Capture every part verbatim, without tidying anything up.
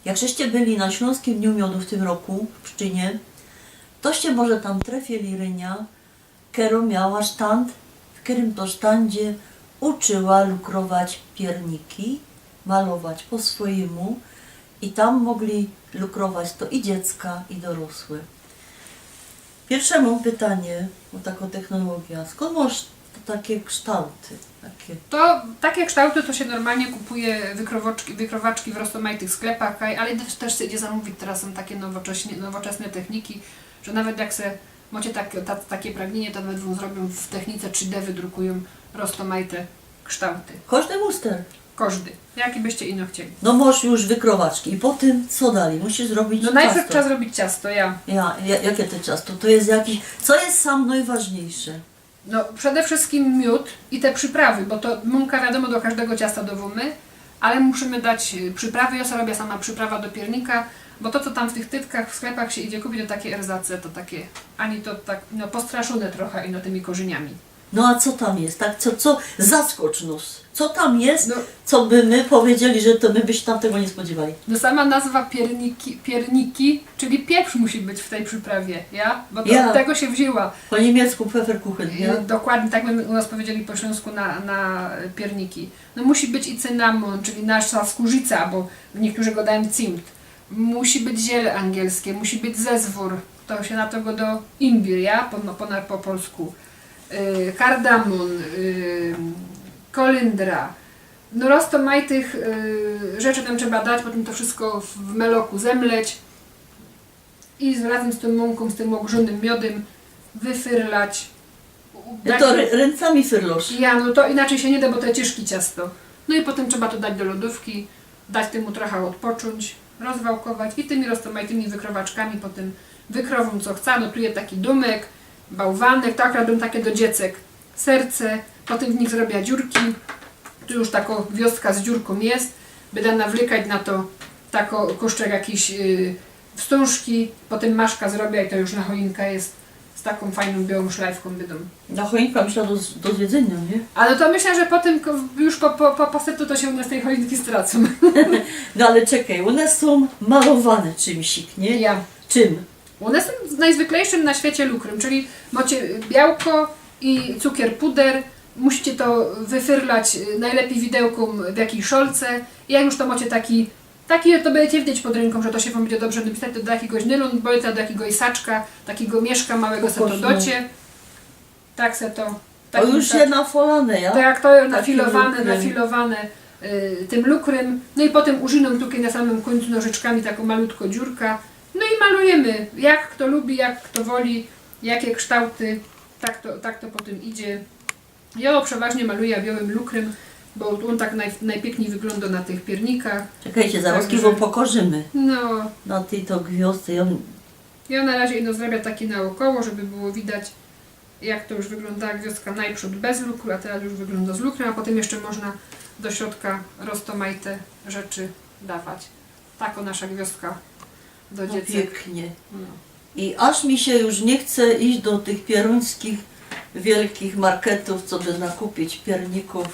Jak żeście byli na Ślōnskim Dniu Miodu w tym roku w Pszczynie, toście może tam trefili Ryniã, kero miała sztand, w kerym to sztandzie uczyła lukrować piyrniki, malować po swojymu i tam mogli lukrować to i dziecka, i dorosłe. Piyrsze mōm pytanie ô takõ technologiã. Skōnd mosz to takie kształty? Takie... To takie kształty to sie normalnie kupuje wykrowaczki, wykrowaczki w roztōmajtych sklepach, kaj-, ale też, też sie idzie zamōwić. Terŏz sōm takie nowocześne, nowoczesne techniki, że nawet jak se mocie tak, ta, takie pragnienie, to nawet wōm zrobiōm w technice trzi D, wydrukujōm roztōmajte kształty. Kożdy muster. Kożdy. Jaki byście ino chcieli. No mosz już wykrowaczki i potym co dalij? Musisz zrobić... No najpierw trzeba zrobić ciasto, ja. Ja, ja, jakie to ciasto? To jest jakiś... Co jest sam najważniejsze? No przede wszystkim miōd i te przyprawy, bo to mōnka wiadomo do kożdego ciasta dŏwōmy, ale musimy dać, y, przyprawy. Ja sobie robię sama przyprawa do piyrnika, bo to, co tam w tych tytkach w sklepach sie idzie kupić, to takie erzace, to takie, ani to tak, no, postraszōne trocha ino tymi korzyniami. No a co tam jest? Tak, co, co, zaskocz nos. Co tam jest, No. Co by my powiedzieli, że to my by się tam tego nie spodziewali? No sama nazwa piyrniki, piyrniki, czyli pieprz musi być w tej przyprawie, ja? Bo to Ja. Od tego się wzięła. Po niemiecku Pfefferkuchen, Y, ja? Dokładnie, tak by my u nas powiedzieli po ślōnsku na, na piyrniki. No musi być i cynamon, czyli nasza skórzica, bo niektórzy gŏdajōm Zimt. Musi być ziele angielskie, musi być zezwōr, to sie na to gŏdŏ imbir, ja? Po, po, po polsku. Y, kardamon, y, kolyndra. No roztōmajtych, y, rzeczy tam trzeba dać, potym to wszystko w, w meloku zemleć i z, razym z tōm mōnkōm, z tym ôgrzōnym miodym wyfyrlać. To ry- ręcami fyrlosz. Ja, no to inaczyj sie niy da, bo to jest ciężkie ciasto. No i potym trzeba to dać do lodōwki, dać tymu trocha ôdpoczōńć, rozwałkować i tymi roztōmajtymi wykrowaczkami potym wykrowōm co chca. No tu jest taki dōmek, bałwanek, to akurat bym takie do dziecek, serce, potym w nich zrobia dziurki. Tu już takŏ gwiŏzdka z dziurkōm jest, byda nawlykać na to takŏ koszczek jakiś, y, wstōnżki, potym maszka zrobia i to już na choinka jest z takōm fajnōm białōm szlajfkōm bydōm. Na choinka myślała do, do zjedzynio, nie? Ale to myślã, że potym ko- już po, po, po, po setu to sie u nas tej choinki stracōm. No ale czekej, ône sōm malowane czymś, nie? Ja. Czym? Ône sōm najzwyklejszym na świecie lukrym, czyli mocie białko i cukier puder, musicie to wyfyrlać, y, najlepij widełkōm w jakij szolce. I jak już to mocie taki, taki, to bydziecie widzieć pod rynkōm, że to sie wōm bydzie dobrze napisać, to do jakigoś nylonbolta, do jakigoś saczka, takigo mieszka małego se to Kokoszne. Docie. Tak se to. To już tak- je nafolane, ja? Tak, to jest Takim nafilowane, lukrym. Nafilowane, y, tym lukrym. No i potym urzynōm tukej na samym kōńcu nożyczkami takõ malutko dziurka. No i malujymy, jak kto lubi, jak kto woli, jakie kształty. Tak to, tak to potym idzie. Jo, przeważnie maluja białym lukrym, bo ôn tak naj, najpiyknij wyglōndo na tych piyrnikach. Czekejcie, zarŏz Także- wōm pokorzymy. No, Na tyj to gwiōzdce. Ja... Ja na razie ino zrobia taki naôkoło, żeby było widać, jak to już wyglōnda gwiōzdka najprzōd bez lukru, a terŏz już wyglōndo z lukrym, a potym jeszcze można do środka roztōmajte rzeczy dawać. Takŏ nasza gwiōzdka do No dziecek. piyknie. No. I aż mi sie już niy chce iś do tych pierōńskich wielkich marketōw, co by nakupić piernikōw,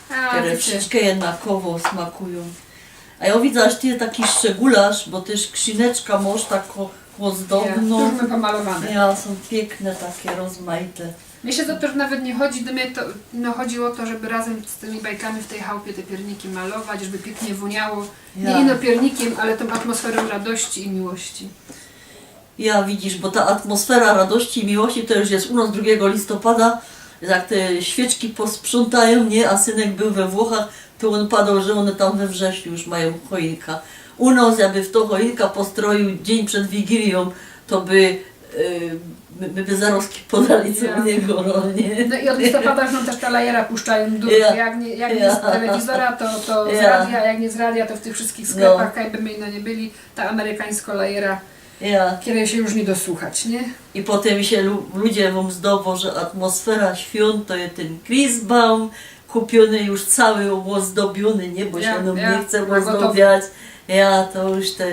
A, kere wiecie, wszyjske jednakowŏ smakujōm. A jo widzã, aż ty taki szczegōlarz, bo ty już krzineczka mosz takõ ôzdobnõ. Ja, już mōm pomalowane. Ja, sōm piykne, takie rozmajte. Mie sie to, to nawet niy chodzi do mie, to, no, chodzi ô to, żeby razym z tymi bajkami w tyj chałpie te piyrniki malować, żeby piyknie wōniało. Ja. Niy ino piyrnikiym, ale tōm atmosferōm radości i miłości. Ja, widzisz, bo ta atmosfera radości i miłości to już je u nos drugigo listopada, jak te świyczki posprzątajōm, nie? A synek bōł we Włochach, to ôn padoł, że ône tam we wrześniu już majōm choinka. U nos, jakby fto choinka postroił dziyń przed Wigilijōm, to by, y, my, my by zarozki podali, co Ja. u niego, no, nie? No i ôd listopada już nōm tyż ta lajera puszczajōm dużo. Ja. Jak niy, jak niy Ja. z telewizora, to, to z Ja. radia, jak niy z radia, to w tych wszyjskich sklepach, jakby my ino niy byli, ta amerykańsko lajera, Ja. kere sie już niy dosłuchać, nie? I potym sie lu- ludzie wōm zdobōm, że atmosfera świōnt to je tyn Christbaum, kupiōny już cały, ôzdobiōny, nie? Bo Ja, sie nōm ja, niy chce na gotowe. ôzdobiać. Ja, to już te,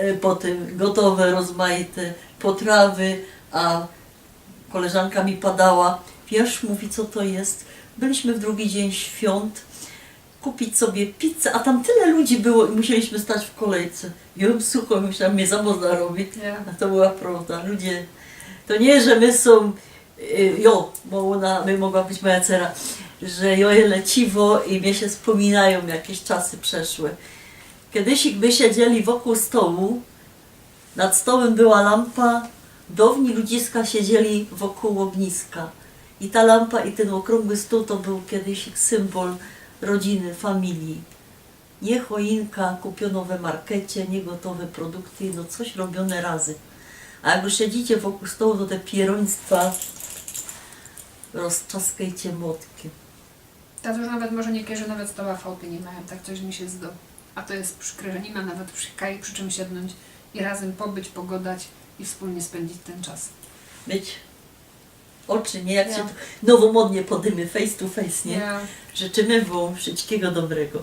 y, potym gotowe, rozmajte potrawy, a koleżanka mi padała, wiysz, mōwi, co to je? Byliśmy w drugi dziyń świōnt, kupić sobie pizzę, a tam tyle ludzi było i musieliśmy stać w kolejce. Ja bym, słuchaj, musiałam, mie za mocno robi. Ja. A to była prawda. Ludzie, to nie, że my sōm, y, jo, bo ôna, my mogła być moja cera, że jo je leciwo i mie sie wspōminajōm jakieś czasy przeszłe. Kiedyś my siedzieli wokōł stołu, nad stołym była lampa, downi ludziska siedzieli wokōł ôgniska. I ta lampa i tyn ôkrōngły stōł to bōł kiedyś symbol rodziny, familii. Nie choinka kupiono we markecie, nie gotowe produkty, no coś robione razy. A jak już siedzicie wokōł stołu, to te pierōństwa roztrzaskejcie motkiem. Teraz już nawet może niektórzy nawet stoła w chałupie nie mają, tak coś mi się zdo. A to jest przykre, że nie ma nawet przy, kaj- przy czym siednąć i razem pobyć, pogodać i wspólnie spędzić ten czas. Mieć oczy, nie? Jak Ja. Się to nowomodnie podymy, face to face, nie? Ja. Życzymy wōm wszystkiego dobrego.